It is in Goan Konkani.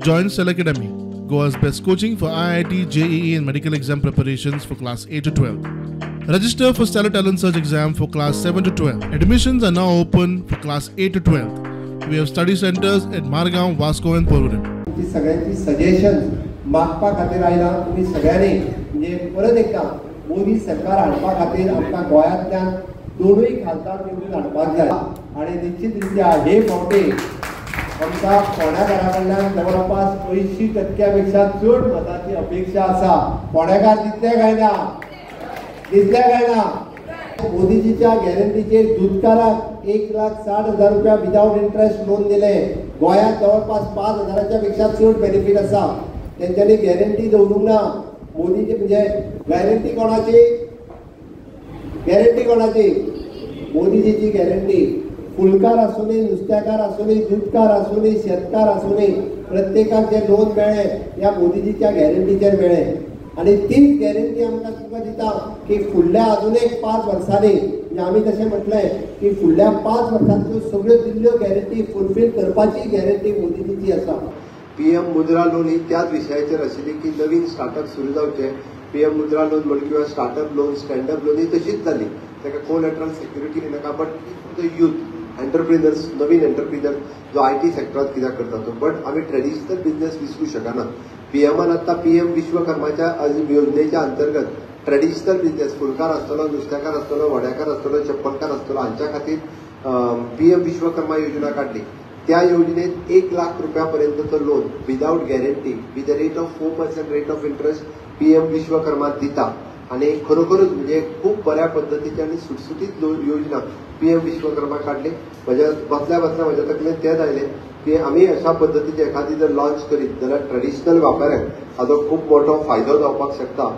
Join Stellar Academy, Goa's best coaching for IIT, JEE and medical exam preparations for class 8 to 12. Register for Stellar Talent Search exam for class 7 to 12. Admissions are now open for class 8 to 12. We have study centers at Margao, Vasco and Porvorim. तुमची सगळ्यांची सजेशन मागपा खातीर आयला. तुमी सगळ्यांनी म्हणजे परत एकदां मोदी सरकार हाडपा खातीर आमकां गोंयांतल्यान दोनूय खासदार निवडून हाडपाक जाय आनी निश्चित रित्या हे फावटी आमकां फोंड्याकारा कडल्यान जवळपास 80% पेक्षा चड मताची अपेक्षा आसा. फोंड्याकार दितले काय ना? दितले काय ना? मोदीजीच्या गॅरंटीचेर दुदकाराक 1,60,000 रुपया विदाउट इंट्रस्ट लोन दिले. गोंयांत जवळपास 5,000 पेक्षा चड बेनिफीट आसा. तेंच्यांनी गॅरंटी दवरूंक ना. मोदीजी म्हणजे गॅरंटी कोणाची? गॅरंटी कोणाची? मोदीजीची गॅरंटी. फुलकार आसूनी, नुस्त्याकार आसूनी, दुदकार आसूनी, शेतकार आसूनी, प्रत्येकाक जे लोन मेळ्ळें ह्या मोदीजीच्या गॅरंटीचेर मेळ्ळें. आनी तीच गॅरंटी आमकां तुमकां दिता की फुडल्या अजून एक 5 वर्सांनी, म्हणजे आमी तशें म्हटलें की फुडल्या 5 वर्सांच्यो सगळ्यो दिल्ल्यो गॅरंटी फुलफील करपाची गॅरंटी मोदीजीची आसा. पीएम मुद्रा लोन ही त्याच विशयाचेर आशिल्ली की नवीन स्टार्टअप सुरू जावचे. पीएम मुद्रा लोन म्हण किंवा स्टार्टअप लोन, स्टँडअप लोन ही तशीच जाली. ताका कोलॅटरल सेक्युरिटी नाका, but the youth entrepreneurs, Naveen entrepreneur जो IT सेक्टरात कित्याक करता तो. बट आमी ट्रेडिशनल बिझनेस विसरूं शकना. पीएमान आतां पीएम विश्वकर्माच्या योजनेच्या अंतर्गत ट्रेडिशनल बिझनेस, फुलकार आसतलो, नुस्त्याकार आसतलो, वड्याकार आसतलो, चप्पलकार आसतलो, हांच्या खातीर पीएम विश्वकर्मा योजना काडली. त्या योजनेत 1 लाख रुपया पर्यंतचो loan without guarantee with a rate of 4% rate of interest PM Vishwakarma दिता. आनी खरोखरूच म्हणजे खूब बऱ्या पद्दतीची आनी सुटसुटीत योजना पीएम विश्वकर्मा काडली. म्हज्या बसल्या बसल्या म्हज्या तकलेन तेंच आयलें की आमी अशा पद्दतीची एखादी जर लॉन्च करीत जाल्यार ट्रेडिशनल व्यापाऱ्यांक हाजो खूब मोठो फायदो जावपाक शकता.